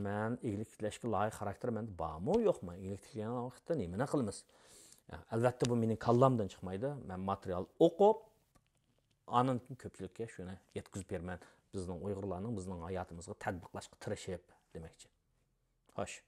مەن ئىگىلىك تىكلەشكە لايىق خاراكتېر مەندە بارمۇ يوقمۇ؟ ئىگىلىك تىكلىگەن ۋاقىتتا نېمىنى قىلىمىز؟ ئەلۋەتتە، بۇ مېنىڭ كاللامدىن چىقمايدۇ. مەن ماتېرىيال ئوقۇپ، ئاندىن كېيىن كۆپچىلىككە شۇنى يەتكۈزۈپ بېرىمەن. بىزنىڭ ئۇيغۇرلارنىڭ بىزنىڭ ھاياتىمىزغا تەتبىقلاشقا تىرىشىپ دېمەكچى. خوش.